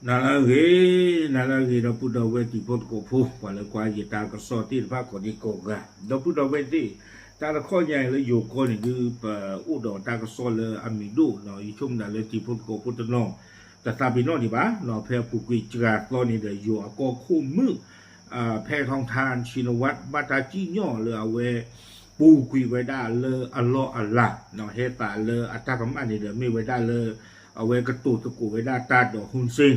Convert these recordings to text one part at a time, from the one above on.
နၤလၢအဂ့ၤ, နၤလၢအဂ့ၤ ဒီပုၢ်ဒီဝဲၢ်တံၤဖိသကိးဖိ, ပှၤလၢကွၢ်ယတၢ်ကစီၣ်သ့ၣ်တဖၣ်ကိးဒံကိးဂၤ, ဒီပုၢ်ဒီဝဲၢ်သ့ၣ်, တၢ်တခီညါအံၤလၢယိၤကီၢ်န့ၣ်ဒုး ပအိၣ်ဒီးတၢ်ကစီၣ်လၢအမံၤဒိၣ်, ယဆိကမိၣ်ဒၣ်လၢတံၤဖိသကိးဖိတနီၤ တသးပ့ၤနီၣ်ဒံးဘၣ်, ဖဲအပူၤကွံာ်စှၤသီန့ၣ်ဒီး ယိၤအကီၢ်ခိၣ်မုၣ် ဖဲထီထၣ် ဆံနဝး ဘၣ်တၢ်စံၣ်ညီၣ်လၢအဝဲ ပူၤကွံာ်ဝဲဒၣ်လၢအလီၢ်အလၤ, ဟဲသးလၢအတၢ်ကမၣ်န့ၣ်ဒီး မ့ၢ်ဝဲဒၣ်လၢ အဝဲကတိၤသကိးဝဲဒၣ်တၢ်ဒီး ဟူစ့,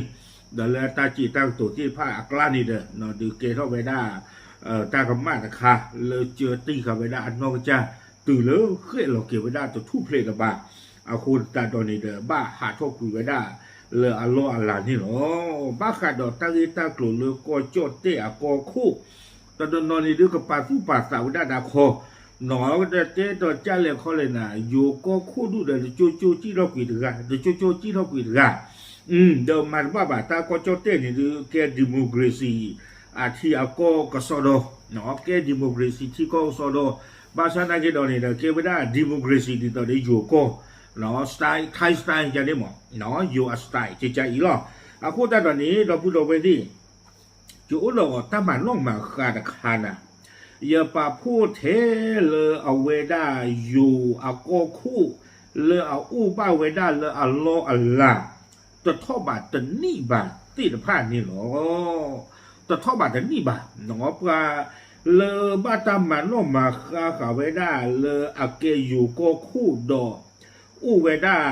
ဒီးလၢတၢ်စံးတၢ်ကတိၤသ့ၣ်တဖၣ်အကျါန့ၣ်ဒီး ဒုးကဲထီၣ်ဝဲဒၣ် တၢ်ကမၣ်တခါ လၢကၢတံၢ်ဃာ်ဝဲဒၣ်အနီၢ်ကစၢ် တုၤလၢဃဲၣ်လီၤက့ၤဝဲဒၣ်တထူၣ်ဖျဲးတဘၣ်, အဃိသတးဒီးန့ၣ်ဒီး ဘၣ်ဟးထီၣ်ကွံာ်ဝဲဒၣ်လၢအလီၢ်အလၤန့ၣ်လီၤ. ဘၣ်ဃးဒီးတၢ်ဂ့ၢ်တၢ်ကျိၤလၢကီၢ်ကၠီၣ်တဲၣ်အကီၢ်ခိၣ် တနီၤနီၤန့ၣ်ဒုးကပာ်သူၣ်ပာ်သးဝဲဒၣ်ဒၣ်ခီ, နီၢ်ကတဲတဲတီၤကၢ်လဲၤခီလဲၣ်နၤ ယိၤကီၢ်ခိၣ်ဒူၣ်ဒီး တကၠိကၠိစံၣ်ထီၣ်ကွံာ်တဂၤ, တကၠိကၠိစံၣ်ထီၣ်ကွံာ်တဂၤ, ဒီးမၤတဘၣ်ဘၣ် တၢ်ကီၢ်ကၠီၣ်တဲၣ်န့ၣ်ဒုး ကဲ democracy အထံအကီၢ်ကစီဒီ, ကဲ democracy ထံကီၢ်ကစီဒီ, ဘၣ်ဆၣ်နာ်က့ဒီးန့ၣ်ဒီး ကဲဝဲဒၣ် democracy ဒ်သိးဒီးယိၤကီၢ် style, Thai style ကန့ၣ်မး, ယိၤအ style ကကအံၤလီၤ. အဃိသတးဒီးန့ၣ် ဒီပုၢ်ဒီဝဲၢ်သ့ၣ် ယအိၣ်ဒီးတၢ်မၤနီၣ်မၤဃါတခါနၤ, ယပာ်ဖှိၣ်ထဲလၢအဝဲဒၣ်ယိၤအကီၢ်ခိၣ် လၢအအိၣ်ဘၣ်ဝဲဒၣ်လၢအလီၢ်အလၤ တထီၣ်ဘးတနံၣ်ဘၣ်သ့ၣ်တဖၣ်န့ၣ်လီၤ. တထီၣ်ဘးတနံၣ်ဘၣ်, ပှၤလၢဘၣ်တၢ်မၤနီၣ်မၤဃါဃာ်ဝဲဒၣ် လၢအကဲယိၤကီၢ်ခိၣ်ဒီး အိၣ်ဝဲဒၣ်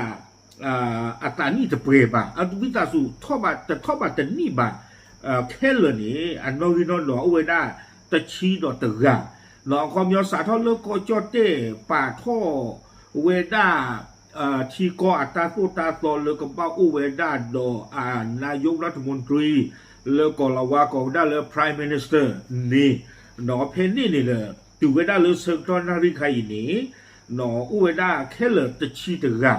အသးနံၣ်တပှဲၤဘၣ်, အဝံသးစူၤ တထီၣ်ဘးတနံၣ်ဘၣ်, ခဲလၢာ်န့ၣ် အနီၣ်ဂံၢ်နီၣ်ဒွးအိၣ်ဝဲဒၣ် တဆံဒီးတဂၤ, အခီပညီစးထီၣ်လၢကီၢ်ကၠီၣ်တဲၣ်ပာ်ထီၣ်ဝဲဒၣ် ထံကီၢ်အတၢ်သိၣ်တၢ်သီလၢကဘၣ်အိၣ်ဝဲဒၣ်ဒီး အနါယိကၠၢၣ်တမူတြံ လၢကီၢ်လၤဝါကိးဝဲဒၣ်လၢ Prime Minister န့ၣ်, ဒီးဖဲန့ၣ်န့ၣ်ဒီး တုၤဝဲဒၣ်လၢဆၢကတီၢ်နၣ်ရံၣ်ခါအံၤန့ၣ် အိၣ်ဝဲဒၣ်ခဲလၢာ်တဆံတဂၤ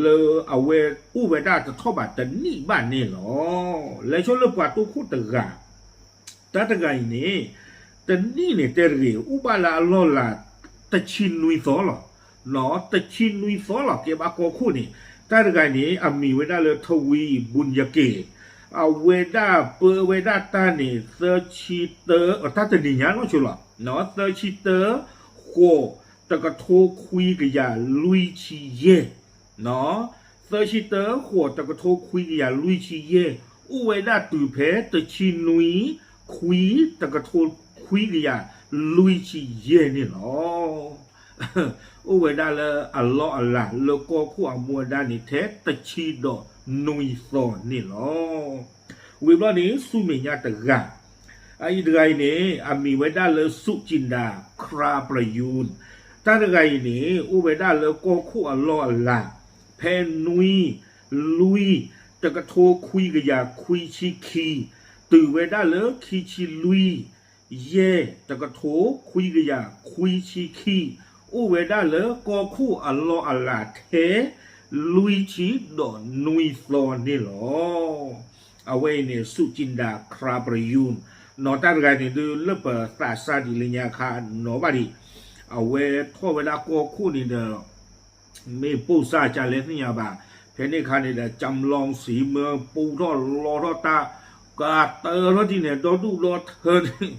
လၢအဝဲအိၣ်ဝဲဒၣ်တထီၣ်ဘးတနံၣ်ဘၣ်န့ၣ်လီၤ. လဲၤဆိလၢပှၤတိခိၣ်တဂၤ တၢ်တဂၤအံၤန့ၣ် တနံၣ်န့ၣ်တဲတဂ့ၤ အိၣ်ဘၣ်လၢအလီၢ်လၤ တဆံနွံသီလီၤ. တဆံနွံသီလီၤ ကဲဘၣ်ကီၢ်ခိၣ်န့ၣ်, တၢ်တဂၤအံၤန့ၣ် အမံၤဝဲဒၣ်လၢ ထဝံၤ ဘုၣ်ယက့ၣ်, အဝဲဒၣ်ပၢဝဲဒၣ်တၢ်န့ၣ် သၢဆံတၢ, တၢ်တနံၤညါနီၢ်ဆိလီၤ, သၢဆံတၢ ဃိး တကထိခွံကယၤလွံၢ်ဆံယဲၢ် သၢဆံတၢ ဃိး တကထိခွံကယၤလွံၢ်ဆံယဲၢ်, အိၣ်ဝဲဒၣ်တုၤဖဲ တဆံနွံ ခွံ တကထိခွံကယၤလွံၢ်ဆံယဲၢ်န့ၣ်လီၤ. အိၣ်ဝဲဒၣ်လၢအလီၢ်အလၤလၢကီၢ်ခိၣ်အမူအဒါန့ၣ် ထဲတဆံဒီးနွံသီန့ၣ်လီၤ. ဝံၤဘျီန့ၣ် ဆူမဲာ်ညါတဂၤ အအံၤတဂၤအံၤန့ၣ် အမံၤဝဲဒၣ်လၢ ဆူၣ်ကၠံၣ်ဒၣ် ခရၣ်ပြယူၣ်, တၢ်တဂၤအံၤန့ၣ် အိၣ်ဝဲဒၣ်လၢကီၢ်ခိၣ်အလီၢ်အလၤ ဖဲနွံ လွံၢ် တကထိခွံကယၤခွံဆံခံ တုၤဝဲဒၣ်လၢခံဆံလွံၢ် ယဲၢ် တကထိခွံကယၤခွံဆံခံ အိၣ်ဝဲဒၣ်လၢကီၢ်ခိၣ်အလီၢ်အလၤထဲ လွံၢ်ဆံဒီးနွံသီန့ၣ်လီၤ. အဝဲအံၤန့ၣ် ဆူၣ်ကၠံၣ်ဒၣ် ခရၣ်ပြယူၣ်, နီၢ်တၢ်တဂၤန့ၣ်ဒုး လၢပသးစၢ်ဒ်လၢညါခါနီၢ်ဘၣ်ဒံး, အဝဲထီၣ်ဝဲဒၣ်ကီၢ်ခိၣ်န့ၣ်ဒီး မ့ၢ်ပိၢ်စၢ်ကလဲၣ်သ့ၣ်ညါဘၣ်, ဖဲန့ၣ်ခါန့ၣ်ဒီး ကၠၢမ်လွင်ၣ်စံမၢပူထီၣ်လီထီၣ်တၢ် ကတၢၢ်ထီၣ်ဒ်န့ၣ် ဒီဒူၣ်ဒီထၢန့ၣ်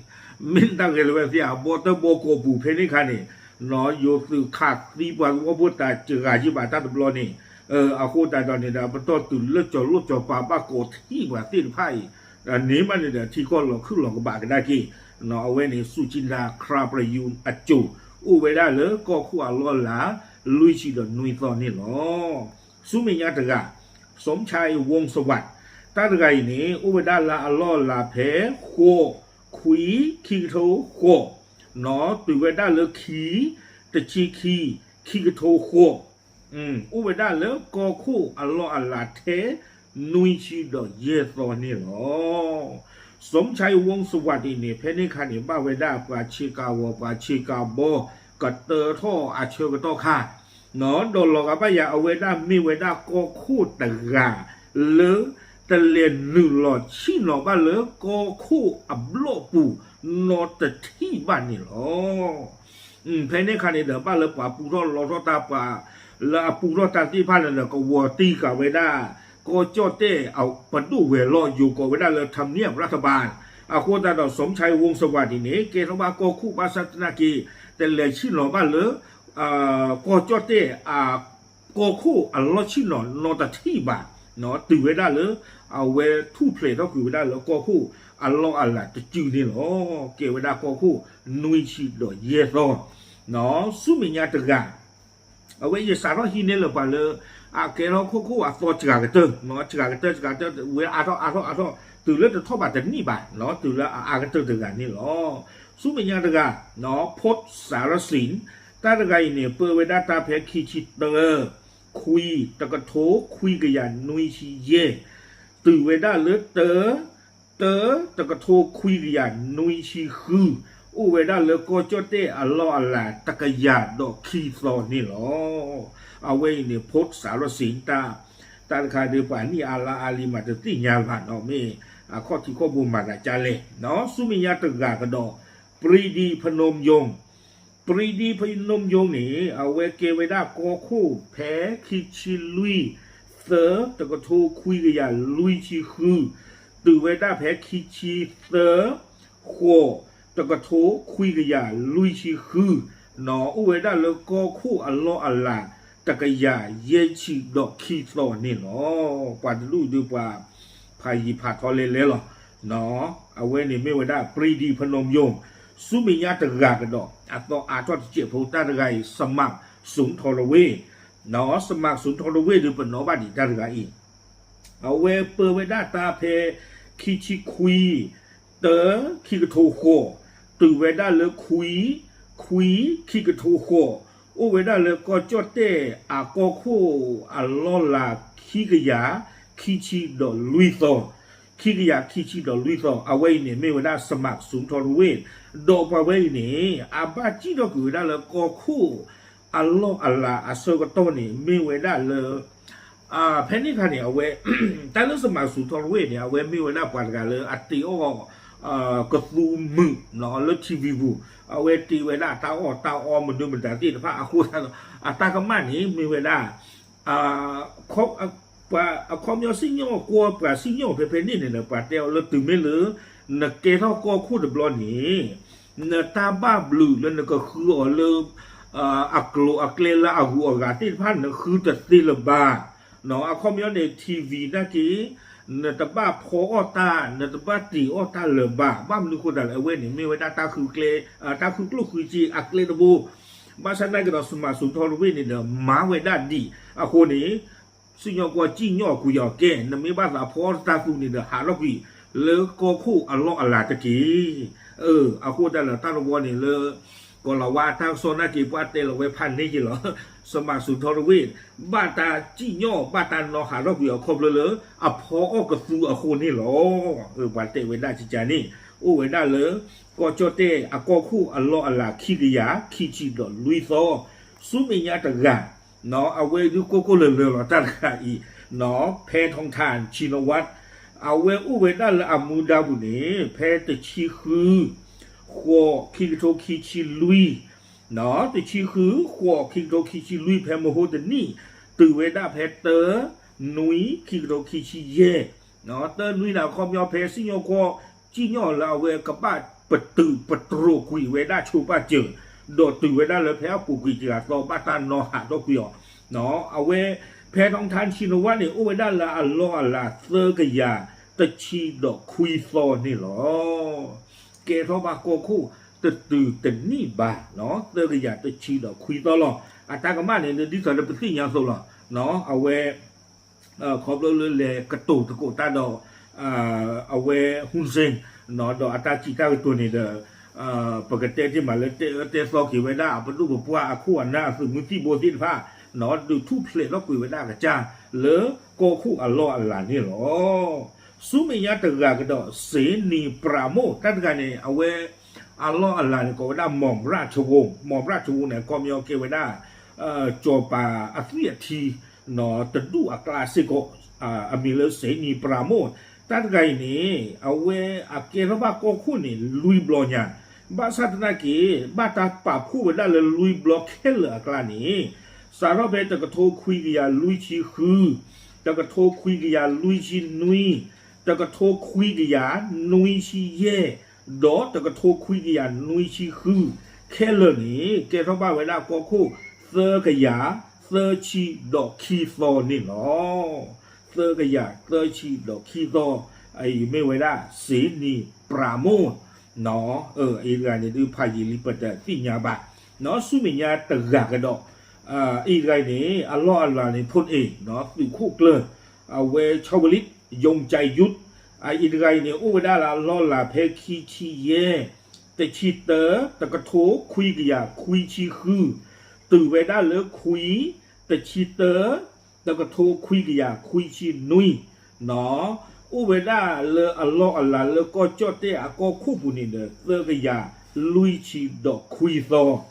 မ့ၢ်တၢ်ဂဲၤလိာ်ဝဲသ့ၣ် အဘီတၢ်ဘီကီၢ်ပူၤဖဲန့ၣ်ခါန့ၣ် နီၢ်ယိၤသုးခးသံပှၤသဝီဖိတၢ်စှၤယံာ်ဘၣ်တၢ်တဘျီန့ၣ်, အဃိသတးဒီးန့ၣ်ဒီး ပတီၢ်တုၤလၢကၠီၤလိၣ်ကၠီၤပၤဘၣ်ကိးထံၣ်ပှၤသ့ၣ်တဖၣ်အံၤ, န့ၣ်မးန့ၣ်ဒီး ထံကီၢ်လီၤခုၣ်လီၤကဘၣ်ကဒါက့ၤ, အဝဲန့ၣ် ဆူၣ်ကၠံၣ်ဒၣ် ခရၣ်ပြယူၣ်အစိၤ အိၣ်ဝဲဒၣ်လၢကီၢ်ခိၣ်အလီၢ်အလၤ လွံၢ်ဆံဒီးနွံသီန့ၣ်လီၤ. ဆူမဲာ်ညါတဂၤ စီၤဆဲးဝိၣ်စဝး, တၢ်တဂၤအံၤန့ၣ် အိၣ်ဝဲဒၣ်လၢအလီၢ်အလၤဖဲ ဃိး ခွံ ခံကထိဃိး နီၢ်တုၤဝဲဒၣ်လၢခံ တဆံခံ ခံကထိဃိး, အိၣ်ဝဲဒၣ်လၢကီၢ်ခိၣ်အလီၢ်အလၤထဲ နွံဆံဒီးယဲၢ်သီန့ၣ်လီၤ. စီၤဆဲးဝိၣ်စဝးအံၤန့ၣ် ဖဲန့ၣ်ခါန့ၣ် ဘၣ်ဝဲဒၣ်ပှၤဆ့ကၤဝီၤ ပှၤဆ့ကၤဘီ ကတၢၢ်ထီၣ်အဆၢကတီၢ်ခါ ဒီးလီၤဂာ်ဘၣ်ယၤ အဝဲဒၣ်မ့ၢ်ဝဲဒၣ်ကီၢ်ခိၣ်တဂၤ လၢတလဲၤနုာ်လီၤဆ့ၣ်နီၤဘၣ်လၢကီၢ်ခိၣ်အဘျီၣ်ပူၤ နီတထံၣ်ဘၣ်န့ၣ်လီၤ. ဖဲန့ၣ်ခါန့ၣ်ဒီး ဘၣ်လၢပှၤပူထီၣ်လီထီၣ်တၢ် ပှၤလၢအပူထီၣ်တၢ်သ့ၣ်တဖၣ်န့ၣ်ဒီး ကဝီၤတံၢ်ဃာ်ဝဲဒၣ် ကီၢ်ကၠီၣ်တဲၣ်အပဒိၣ်ဝဲၤလီၢ် ယိၤကိးဝဲဒၣ်လၢ ထၢၣ်မနံၣ်အပြၢထဘၢၣ် အဃိသတးဒီး စီၤမၠၣ်ဝိၣ်စဝၤဒ်န့ၣ် ကဲထီၣ်ဘၣ်ကီၢ်ခိၣ် ဘၣ်ဆၣ်သနာ်က့ တလဲၤဆ့ၣ်နီၤဘၣ်လၢ ကီၢ်ကၠီၣ်တဲၣ်အကီၢ်ခိၣ်အလီၢ်ဆ့ၣ်နီၤနီတထံၣ်ဘၣ်, တုၤဝဲဒၣ်လၢ အဝဲထူၣ်ဖျဲးထီၣ်ကွံာ်ဝဲဒၣ်လၢကီၢ်ခိၣ်အလီၢ်အလၤတစုန့ၣ်လီၤ. ကဲဝဲဒၣ်ကီၢ်ခိၣ်နွံဆံဒီးယဲၢ်သီ, ဆူမဲာ်ညါတဂၤ အဝဲယစးထီၣ်ဟံးန့ၢ်လၢပှၤလၢ အကဲထီၣ်ခိၣ်ခိၣ်အသီစှၤကတၢၢ်, စှၤကတၢၢ်စှၤကတၢၢ် ဝဲအါထီၣ်အါထီၣ်အါထီၣ် တုၤလၢတထီၣ်ဘးတနံၣ်ဘၣ်, တုၤလၢအအါကတၢၢ်တဂၤန့ၣ်လီၤ. ဆူမဲာ်ညါတဂၤ Port Saracen တၢ်တဂၤအံၤန့ၣ် ပၢဝဲဒၣ်တၢ်ဖဲခံဆံတၢ ခွံ တကထိခွံကယၤနွံဆံယဲၢ်, တုၤဝဲဒၣ်လၢတၢ တၢ တကထိခွံကယၤနွံဆံဃု, အိၣ်ဝဲဒၣ်လၢကီၢ်ကၠီၣ်တဲၣ်အလီၢ်အလၤတကယၤဒီးခံသီန့ၣ်လီၤ. အဝဲအံၤန့ၣ် Port Saracen တၢ် တၢ်တခါဒီးပှၤနံၣ်အါလါအါလံမးတသ့ၣ်ညါဘၣ်နီၤ မ့ၢ်အခီၣ်ထံးခီၣ်ဘိမၤသးကလဲၣ်, ဆူမဲာ်ညါတဂၤကဒီး ပြံဒံဖနူယိၣ်, ပြံဒံဖနူယိၣ်န့ၣ် အဝဲကဲဝဲဒၣ်ကီၢ်ခိၣ်ဖဲခံဆံလွံၢ် သၢ တကထိခွံကယၤလွံၢ်ဆံဃု, တုၤဝဲဒၣ်ဖဲခံဆံသၢ ဃိး တကထိခွံကယၤလွံၢ်ဆံဃု, အိၣ်ဝဲဒၣ်လၢကီၢ်ခိၣ်အလီၢ်အလၤတကယၤယဲၢ်ဆံဒီးခံသီန့ၣ်လီၤ. ပှၤတဒူၣ်ဒုးပှၤ ဖးယံၤဖးထီလဲၤလဲၤလီၤ. အဝဲန့ၣ်မ့ၢ်ဝဲဒၣ် ပြံဒံဖနူယိၣ်, ဆူမဲာ်ညါတဂၤကဒီး အသီအါထီၣ်တစဲးဖိတၢ်တဂၤအံၤ စမးစူထီရဝ့ၣ်, စမးစူထီရဝ့ၣ်ဒုးပနီၣ်ဘၣ်ဒံးတၢ်တဂၤအံၤ အဝဲပၢဝဲဒၣ်တၢ်ဖဲ ခံဆံခွံ တၢ ခံကထိဃိး, တုၤဝဲဒၣ်လၢခွံ ခွံ ခံကထိဃိး, အိၣ်ဝဲဒၣ်လၢကီၢ်ကၠီၣ်တဲၣ်အကီၢ်ခိၣ်အလီၢ်လၤ ခံကယၤ ခံဆံဒီးလွံၢ်သီ, ခံကယၤခံဆံဒီးလွံၢ်သီ, အဝဲအံၤန့ၣ်မ့ၢ်ဝဲဒၣ် စမးစူထီရဝ့ၣ်, ဒီးပှၤဝဲအံၤန့ၣ် အဘၣ်စံၣ်ထီၣ်ကွံာ်ဝဲဒၣ်လၢကီၢ်ခိၣ်အလီၢ်အလၤအဆၢကတီၢ်န့ၣ် မ့ၢ်ဝဲဒၣ်လၢ ဖဲန့ၣ်အခါန့ၣ် အဝဲ တၢ်လၢစမးစူထီရဝ့ၣ်န့ၣ် အဝဲမ့ၢ်ဝဲဒၣ်ပှၤတဂၤလၢအတ့အီၣ် ကသူမုာ်လၢ ထံၣ်ဝံၤပူၤ, အဝဲတ့ဝဲဒၣ်တၢ်အီၣ်တၢ်အီမနုၤမတၤသ့ၣ်တဖၣ်အဃိသတးဒီး အတၢ်ကမၣ်န့ၣ် မ့ၢ်ဝဲဒၣ် အခီပညီစံၣ်ညီၣ်ကွီၢ်ပှၤစံၣ်ညီၣ်ဖဲဖဲန့ၣ်န့ၣ်ဒီး ပှၤတဲအီၤလၢတုၤမ့ၢ်လၢ နကဲထီၣ်ကီၢ်ခိၣ်တဘျီန့ၣ် နတၢ်ဘၣ်ဘျုးလၢနကဃုအီၤလၢ အကျိၤအကျဲလၢအဂုၤအဂၤသ့ၣ်တဖၣ် နဃုတသ့လၢၤဘၣ်. အခီပညီန့ၣ် ထံၣ်ဝံၤနာ်က့ နတဘၣ်ဖီအီၣ်တၢ် နတဘၣ်တ့ၤအီၣ်တၢ်လၢၤဘၣ်. ဘၣ်မနုၤဃိသတးလဲၣ် အဝဲန့ၣ်မ့ၢ်ဝဲဒၣ်တၢ်ဃုကျဲ တၢ်ဃုကျိၣ်ဃုစ့အကျဲတဘိ ဘၣ်ဆၣ်သနာ်က့ဒီး စမးစူထီရဝ့ၣ်န့ၣ်ဒီး မၤဝဲဒၣ်ဒ်အဃိန့ၣ် စံၣ်ညီၣ်ကွီၢ်စံၣ်ညီၣ်ကွံာ်အီၤကဲ နမ့ၢ်ဘၣ်သးဖီအီၣ်တၢ်သူန့ၣ်ဒီး ဟးထီၣ်ကွံာ်လၢကီၢ်ခိၣ်အလီၢ်အလၤတက့ၢ်. အဃိသတးဒီးတၢ်တဝီန့ၣ်လၢ ကီၤလၤဝါအတၢ်ကစီၣ်နာ်က့ ပှၤတဲလီၤဝဲဖးန့ၢ်က့ၤလီၤ. စမးစူထီရဝ့ၣ် ဘၣ်တၢ်စံၣ်ညီၣ်ဘၣ်တၢ်နီၤဟးထီၣ်ကွံာ်အီၤခီဖျိလၢ အဖီအီၣ်ကသူအဃိန့ၣ်လီၤ. ပှၤတဲဝဲဒၣ်ကကန့ၣ် အိၣ်ဝဲဒၣ်လၢ ကီၢ်ကၠီၣ်တဲၣ်အကီၢ်ခိၣ်အလီၢ်အလၤခံကယၤ ခံဆံဒီးလွံၢ်သီ ဆူမဲာ်ညါတဂၤ အဝဲဒုးကိၢ်ကိၢ်လၢၤလၢၤလီၤတၢ်တဂၤအံၤ ဖဲထီထၣ်ဆံနဝး အဝဲအိၣ်ဝဲဒၣ်လၢအမူဒါပူၤန့ၣ် ဖဲတဆံဃု ဃိး ခံကထိခံဆံလွံၢ် တဆံဃု ဃိး ခံကထိခံဆံလွံၢ် ဖဲမဟိတနံၣ် တုၤဝဲဒၣ်ဖဲတၢ နွံ ခံကထိခံဆံယဲၢ် တၢ နွံ န့ၣ် အခီပညီဖဲစံၣ်ညီၣ်ကွီၢ် စံၣ်ညီၣ်လၢအဝဲကဘၣ်ပတုာ်ပတြိာ်ကွံာ်ဝဲဒၣ်ဆိပာ်စၢၤ ဒီးတုၤဝဲဒၣ်လၢဖဲအပူၤကွံာ်တဂၤသီ ဘၣ်တၢ်နီၤဟးထီၣ်ကွံာ်အီၤ အဝဲ ဖဲထီထၣ်ဆံနဝးန့ၣ် အိၣ်ဝဲဒၣ်လၢအလီၢ်အလၤသၢကယၤတဆံဒီးခွံသီန့ၣ်လီၤ. ကဲထီၣ်ဘၣ်ကီၢ်ခိၣ်တတုၤတနံၣ်ဘၣ် သၢကယၤတဆံဒီးခွံသီလီၤ. အတၢ်ကမၣ်န့ၣ် ဒ်သိးလၢပသ့ၣ်ညါအသိးလီၤ. အဝဲ ခီဖျိလၢလဲၤကတိၤသကိးတၢ်ဒီး အဝဲ Hun Sen ဒီးအတၢ်စံးတၢ်ကတိၤန့ၣ်ဒီး ပကတဲတ့ၢ်မးလၢတဲအၢတဲသီက့ၤဝဲဒၣ် အပဒိၣ်ပပှၢ်အခိၣ်အနၢ်အသုးမုၢ်သံၣ်ဘိသ့ၣ်တဖၣ် ဒုးထူၣ်ဖျဲးထီၣ်ကွံာ်ဝဲဒၣ်အကစၢ် လၢကီၢ်ခိၣ်အလီၢ်အလၤန့ၣ်လီၤ. ဆူမဲာ်ညါတဂၤကဒီး စ့နံၤပရၤမိၣ် တၢ်တဂၤန့ၣ် အဝဲ အလီၢ်အလၤန့ၣ် ကိးဝဲဒၣ် မီၢ်ဘြၣ်ထဝူ, မီၢ်ဘြၣ်ထဝူန့ၣ် အခီပညီကဲဝဲဒၣ် စီၤပၤအသွံၣ်အထံ တဒူၣ်အကျါစ့ၢ်ကီး အမံၤလၢ စ့နံၤပရၤမိၣ် တၢ်တဂၤအံၤန့ၣ် အဝဲအကဲထီၣ်ဘၣ်ကီၢ်ခိၣ်န့ၣ် လွံၢ်ဘျီညါ, ဘၣ်ဆၣ်သနာ်က့ ဘၣ်တၢ်ပာ်ဖှိၣ်ဝဲဒၣ်လၢလွံၢ်ဘျီခဲလၢာ်အကျါန့ၣ် စးထီၣ်ဖဲတကထိခွံကယၤလွံၢ်ဆံဃု တကထိခွံကယၤလွံၢ်ဆံနွံ, တကထိခွံကယၤနွံဆံယဲၢ်, ဒီးတကထိခွံကယၤနွံဆံဃု, ခဲလၢာ်န့ၣ် ကဲထီၣ်ဘၣ်ဝဲဒၣ်ကီၢ်ခိၣ် သၢကယၤသၢဆံဒီးခံသီန့ၣ်လီၤ. သၢကယၤသၢဆံဒီးခံသီ, အံၤမ့ၢ်ဝဲဒၣ်စ့နံၤပြးမိၢ် အံၤတဂၤန့ၣ်ဒုးဖးယံာ်လံပတသ့ၣ်ညါဘၣ်, ဆူမဲာ်ညါတဂၤကဒီး, အံၤတဂၤအံၤန့ၣ် အလီၢ်အလၤန့ၣ် ဖိန့ၣ် သုးခိၣ်ကျၢၢ်, အဝဲ ชาวลิต ยงใจยุทธ, အံၤတဂၤအံၤန့ၣ် အိၣ်ဝဲဒၣ်လၢအလီၢ်အလၤဖဲခံဆံယဲၢ်, တဆံတၢ, တကထိခွံကယၤခွံဆံဃု, တုၤဝဲဒၣ်လၢခွံ, တဆံတၢ, တကထိခွံကယၤခွံဆံနွံ အိၣ်ဝဲဒၣ်လၢအလီၢ်အလၤလၢကီၢ်ကၠီၣ်တဲၣ်အကီၢ်ခိၣ်ပူၤန့ၣ်ဒီး သၢကယၤလွံၢ်ဆံဒီးခွံသီ,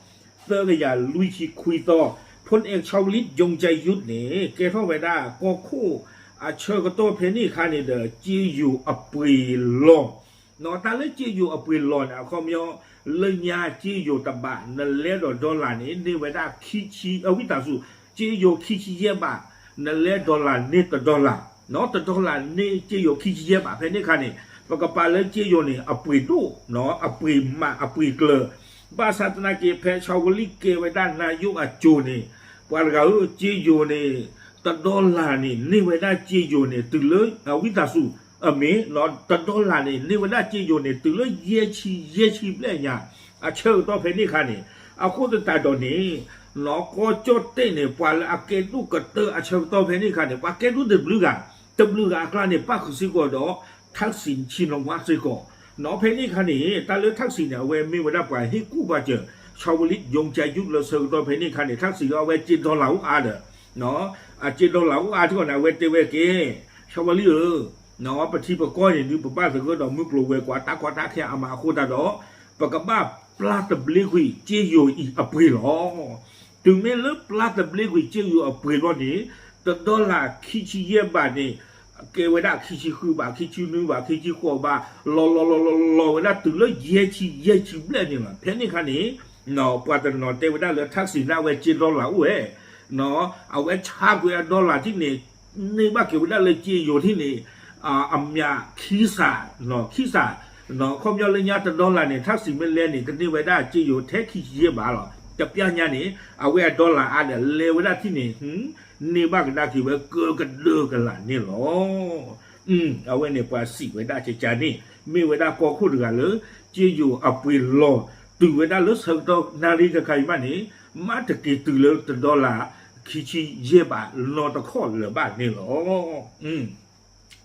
သၢကယၤလွံၢ်ဆံခွံသီ, ဖိန့ၣ် ชาวลิต ยงใจยุทธ န့ၣ် ကဲထီၣ်ဝဲဒၣ်ကီၢ်ခိၣ်အဆၢကတီၢ်ဖဲန့ၣ်အခါန့ၣ်ဒီး စ့ယိၤအပှ့ၤလီၢ် တၢ်လၢစ့ယိၤအပှ့ၤလီၢ်န့ၣ် အခီပညီ လၢညါစ့ယိၤတဘး နလဲဒီး dollar န့ၣ် န့ၢ်ဝဲဒၣ်ခံဆံ အဝံသးစူၤ စ့ယိၤခံဆံယဲၢ်ဘး, နလဲ dollar န့ၢ်တ dollar, တ dollar န့ၢ်စ့ယိၤခံဆံယဲၢ်ဘး ဖဲန့ၣ်အခါန့ၣ် ပကပာ်လၢစ့ယိၤန့ၣ် အပှ့ၤဒိၣ်, အပှ့ၤမး အပှ့ၤကျၢၤ, ဘၣ်ဆၣ်သနာ်က့ ဖဲ ชาวลิต ကဲဝဲဒၣ် นายก အစိၤန့ၣ် ပှၤတဂၤဧၢ စ့ယိၤန့ၣ် တ dollar န့ၣ် န့ၢ်ဝဲဒၣ်စ့ယိၤန့ၣ် တုၤလၢ အဝံသးစူၤ အမ့ၢ် တ dollar န့ၣ် န့ၢ်ဝဲဒၣ်စ့ယိၤန့ၣ် တုၤလၢယဲၢ်ဆံ ယဲၢ်ဆံဘျဲၣ်ညါ အဆၢကတီၢ်ဖဲန့ၣ်အခါန့ၣ် အဃိသတးဒီးန့ၣ် ကီၢ်ကၠီၣ်တဲၣ်န့ၣ် ပှၤလၢအကဲဒိၣ်ကတၢၢ်အဆၢကတီၢ်ဖဲန့ၣ်အခါန့ၣ် ပှၤကဲဒိၣ်တဘျုးဂၤ, တဘျုးဂၤအကျါန့ၣ် ပၣ်ဃုာ်စ့ၢ်ကီးဒီး ทักษิณชินวัตร စ့ၢ်ကီး, ဖဲန့ၣ်အခါန့ၣ် တၢ်လၢ ทักษิณ န့ၣ် အဝဲမ့ၢ်ဝဲဒၣ်ပှၤဟ့ၣ်ကူၣ်ပှၤစၢၤ ชาวลิต ยงใจยุทธ လၢဆၢကတီၢ်ဖဲန့ၣ်အခါန့ၣ် ทักษิณ အဝဲစ့ dollar အိၣ်အါဒီး အစ့ dollar အိၣ်အါထီၣ်န့ၣ် အဝဲတဲဝဲက့ၤ ชาวลิต ဧၢ ပထံပကီၢ်န့ၣ်ဒုး ပဘၣ်သဂၢၢ်ဒီးမုၢ်ကျိၤဝဲၤကွာ်တၢ်ကီတၢ်ခဲအါမးအဃိသတးဒီး ပကဘၣ်ပျၢ်သဘျ့ကွံာ်စ့ယိၤအံၤအပှ့ၤလီၤ. တုၤမ့ၢ်လၢပျၢ်သဘျ့ကွံာ်စ့ယိၤအပှ့ၤလီၤန့ၣ် တ dollar ခံဆံယဲၢ်ဘးန့ၣ် ကဲဝဲဒၣ်ခံဆံဃုဘး ခံဆံနွံဘး ခံဆံဃိးဘး လီၤလီၤလီၤလီၤလီၤဝဲဒၣ်တုၤလၢယဲၢ်ဆံ ယဲၢ်ဆံဘျဲၣ်န့ၣ်လီၤ. ဖဲန့ၣ်အခါန့ၣ် ပှၤတနီၤတဲဝဲဒၣ်လၢ ทักษิณ န့ၣ် အဝဲစ့ dollar အိၣ်ဝဲ အဝဲဆါကွံာ်အ dollar ထံၣ်န့ၣ် န့ၢ်ဘၣ်က့ၤဝဲဒၣ်လၢစ့ယိၤထံၣ်န့ၣ် အမြတ်ခံစး, ခံစး, ခီပညီလၢညါတ dollar န့ၣ် ทักษิณ မ့ၢ်လဲန့ၣ် ကန့ၢ်ဝဲဒၣ်စ့ယိၤထဲခံဆံယဲၢ်ဘးလီၤ. တပျၢ်ညါန့ၣ် အဝဲအ dollar အါဒီးလဲဝဲဒၣ်ထံၣ်န့ၣ် န့ၢ်ဘၣ်ကဒါက့ၤဝဲကကဒၢကလးန့ၣ်လီၤ. အဝဲန့ၣ်ပှၤစံးဝဲဒၣ်ကကန့ၣ် မ့ၢ်ဝဲဒၣ်ကီၢ်ခိၣ်တဂၤလၢ စ့ယိၤအပှ့ၤလီၤ တုၤဝဲဒၣ်လၢဆၢကတီၢ်နၣ်ရံၣ်ခဲခါအံၤမးန့ၣ် မ့ၢ်တက့ၤတုၤလၢတ dollar ခံဆံယဲၢ်ဘးနီတခီၣ်လၢၤဘၣ်န့ၣ်လီၤ.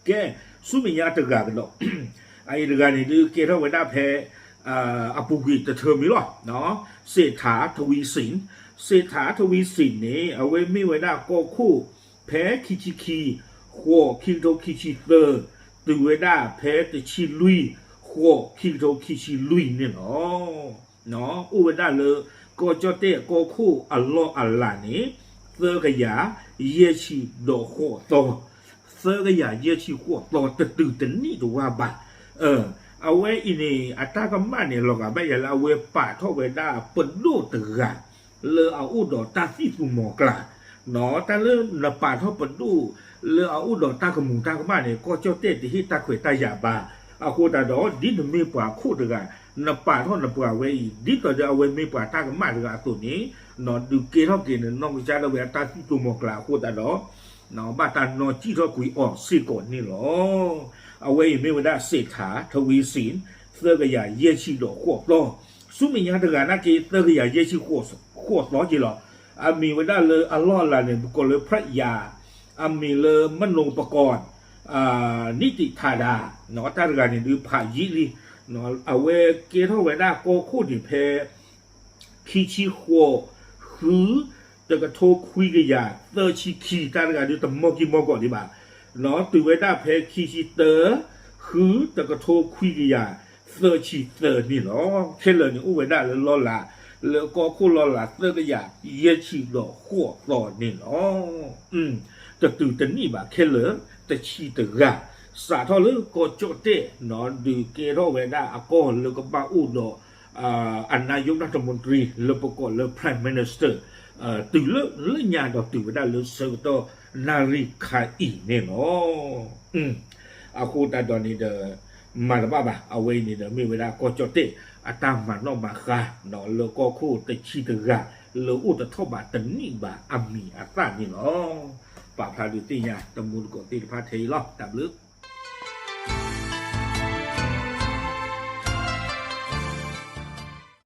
ကဲ ဆူမဲာ်ညါတဂၤကဒီး အအံၤတဂၤန့ၣ်ဒုးကဲထီၣ်ဝဲဒၣ်ဖဲ အပူၤကွံာ်တထၢမံၤလီၤ. เศรษฐาทวีสิน, เศรษฐาทวีสิน န့ၣ် အဝဲမ့ၢ်ဝဲဒၣ်ကီၢ်ခိၣ် ဖဲခံဆံခံ ဃိး ခံကထိခံဆံသၢ တုၤဝဲဒၣ်ဖဲတဆံလွံၢ် ဃိး ခံကထိခံဆံလွံၢ်န့ၣ်လီၤ. အိၣ်ဝဲဒၣ်လၢ ကီၢ်ကၠီၣ်တဲၣ်ကီၢ်ခိၣ်အလီၢ်အလၤန့ၣ် သၢကယၤယဲၢ်ဆံဒီးဃိးသီ, သၢကယၤယဲၢ်ဆံဃိးသီ တတုၤတနံၣ်တဝါဘၣ်. အဝဲအံၤန့ၣ် အတၢ်ကမၣ်န့ၣ် လီၤဂာ်ဘၣ်ယၤလၢအဝဲပာ်ထီၣ်ဝဲဒၣ်ပဒိၣ်တဂၤ လၢအအိၣ်ဒီးတၢ်သံၣ်သူမီၤကျၢ်, တၢ်လၢနပာ်ထီၣ်ပဒိၣ်လၢအအိၣ်ဒီးတၢ်ကမူၤတၢ်ကမၣ်န့ၣ် ကီၢ်ကၠီၣ်တဲၣ်တဟ့ၣ်တၢ်ခွဲးတၢ်ယာ်ဘၣ်. အဃိသတးဒီး ဒ်နမ့ၢ်ပှၤခိၣ်တဂၤ နပာ်ထီၣ်နပှၤဝဲအံၤ ဒ်သိးဒီးအဝဲမ့ၢ်ပှၤတၢ်ကမၣ်တဂၤအသိးန့ၣ် ဒုးကဲထီၣ်က့ၤနနီၢ်ကစၢ်ဒၣ်ဝဲအတၢ်သံၣ်သူမီၤကျၢ်အဃိသတးဒီး ဘၣ်တၢ်နီၣ်စံၣ်ထီၣ်ကွံာ်အီၤစ့ၢ်ကီးန့ၣ်လီၤ. အဝဲအံၤမ့ၢ်ဝဲဒၣ် เศรษฐาทวีสิน သၢကယၤယဲၢ်ဆံဒီးဃိးသီ, ဆူမဲာ်ညါတဂၤနာ်က့ သၢကယၤယဲၢ်ဆံဃိးသီက့ၤလီၤ. အမံၤဝဲဒၣ်လၢအလီၢ်အလၤန့ၣ် ပကိးလၢ พระยา, အမံၤလၢ มโนปกรณ์ นิติธาดา တၢ်တဂၤန့ၣ်ဒုး ဖးယံာ်လံ, အဝဲကဲထီၣ်ဝဲဒၣ်ကီၢ်ခိၣ်န့ၣ်ဖဲ ခံဆံဃိး ဃု တကထိခွံကယၤသၢဆံခံ တၢ်တဂၤဒုး တမီၢ်ကံၢ်မီၢ်ကီၢ်ဒံးဘၣ်, တုၤဝဲဒၣ်ဖဲခံဆံတၢ ဃု တကထိခွံကယၤသၢဆံသၢန့ၣ်လီၤ. ခဲလၢာ်န့ၣ်အိၣ်ဝဲဒၣ်လၢလီၢ်လၤ လၢကီၢ်ခိၣ်လီၢ်လၤ သၢကယၤယဲၢ်ဆံဒီးဃိးသီန့ၣ်လီၤ. တတုၤတနံၣ်ဘၣ်ခဲလၢာ် တဆံတဂၤ စးထီၣ်လၢကီၢ်ကၠီၣ်တဲၣ် ဒုးကဲထီၣ်ဝဲဒၣ်အကီၢ်လၢကဘၣ်အိၣ်ဒီး အနၢယိၣ် รัฐมนตรี လၢပကိးလၢ Prime Minister, တုၤလၢလၢညါဒီးတုၤဝဲဒၣ်လၢဆၢကတီၢ်နၣ်ရံၣ်ခါအံၤန့ၣ်လီၤ. အဃိသတးဒီးန့ၣ်ဒီး မၤတဘၣ်ဘၣ်, အဝဲအံၤန့ၣ်ဒီးမ့ၢ်ဝဲဒၣ်ကီၢ်ကၠီၣ်တဲၣ်အတၢ်မၤနီၣ်မၤဃါ လၢကီၢ်ခိၣ်တဆံတဂၤ လၢအိၣ်တထီၣ်ဘးတနံၣ်ဘၣ်အမံၤအသၣ်န့ၣ်လီၤ. ပာ်ဖျါဒုးသ့ၣ်ညါတမူတကိးသ့ၣ်တဖၣ်ထဲအံၤလီၤ. တၢ်ဘျုး